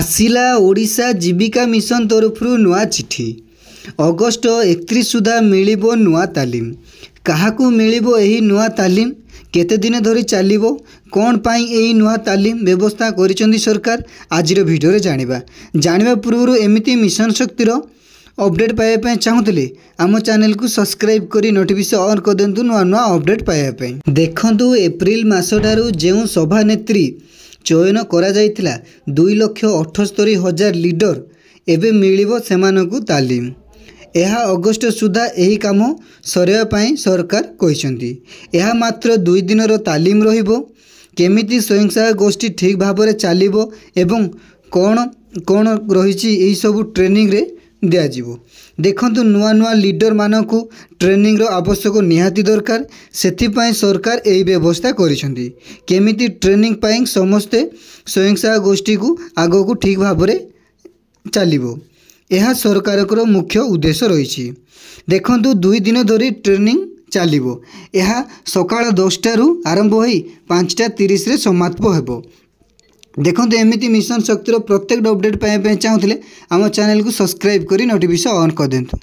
ଆସିଲା ଓଡ଼ିଶା ଜୀବିକା ମିଶନ ତରଫରୁ ନୂଆ ଚିଠି। ଅଗଷ୍ଟ 31 ସୁଦ୍ଧା ମିଳିବ ନୂଆ ତାଲିମ। କାହାକୁ ମିଳିବ ଏହି ନୂଆ ତାଲିମ? କେତେ ଦିନ ଧରି ଚାଲିବ? କ'ଣ ପାଇଁ ଏହି ନୂଆ ତାଲିମ ବ୍ୟବସ୍ଥା କରିଛନ୍ତି ସରକାର? ଆଜିର ଭିଡ଼ିଓରେ ଜାଣିବା। ଜାଣିବା ପୂର୍ବରୁ ଏମିତି ମିଶନ ଶକ୍ତିର ଅପଡ଼େଟ୍ ପାଇବା ପାଇଁ ଚାହୁଁଥିଲେ ଆମ ଚ୍ୟାନେଲକୁ ସବସ୍କ୍ରାଇବ୍ କରି ନୋଟିଫିକେସନ୍ ଅନ୍ କରିଦିଅନ୍ତୁ ନୂଆ ନୂଆ ଅପଡ଼େଟ୍ ପାଇବା ପାଇଁ। ଦେଖନ୍ତୁ, ଏପ୍ରିଲ ମାସଠାରୁ ଯେଉଁ ସଭାନେତ୍ରୀ ଚୟନ କରାଯାଇଥିଲା, 2,78,000 ଲିଡର, ଏବେ ମିଳିବ ସେମାନଙ୍କୁ ତାଲିମ। ଏହା ଅଗଷ୍ଟ ସୁଦ୍ଧା ଏହି କାମ ସରିବା ପାଇଁ ସରକାର କହିଛନ୍ତି। ଏହା ମାତ୍ର 2 ଦିନର ତାଲିମ ରହିବ। କେମିତି ସ୍ୱୟଂ ସହାୟକ ଗୋଷ୍ଠୀ ଠିକ୍ ଭାବରେ ଚାଲିବ ଏବଂ କ'ଣ କ'ଣ ରହିଛି, ଏହିସବୁ ଟ୍ରେନିଂରେ ଦିଆଯିବ। ଦେଖନ୍ତୁ, ନୂଆ ନୂଆ ଲିଡରମାନଙ୍କୁ ଟ୍ରେନିଂର ଆବଶ୍ୟକ ନିହାତି ଦରକାର। ସେଥିପାଇଁ ସରକାର ଏହି ବ୍ୟବସ୍ଥା କରିଛନ୍ତି। କେମିତି ଟ୍ରେନିଂ ପାଇଁ ସମସ୍ତେ ସ୍ୱୟଂ ସହାୟକ ଗୋଷ୍ଠୀକୁ ଆଗକୁ ଠିକ୍ ଭାବରେ ଚାଲିବ, ଏହା ସରକାରଙ୍କର ମୁଖ୍ୟ ଉଦ୍ଦେଶ୍ୟ ରହିଛି। ଦେଖନ୍ତୁ, 2 ଦିନ ଧରି ଟ୍ରେନିଂ ଚାଲିବ। ଏହା ସକାଳ 10ଟାରୁ ଆରମ୍ଭ ହୋଇ 5ଟା 30ରେ ସମାପ୍ତ ହେବ। ଦେଖନ୍ତୁ, ଏମିତି ମିଶନ ଶକ୍ତିର ପ୍ରତ୍ୟେକ ଅପଡ଼େଟ୍ ପାଇବା ପାଇଁ ଚାହୁଁଥିଲେ ଆମ ଚ୍ୟାନେଲକୁ ସବସ୍କ୍ରାଇବ୍ କରି ନୋଟିଫିକେସନ୍ ଅନ୍ କରିଦିଅନ୍ତୁ।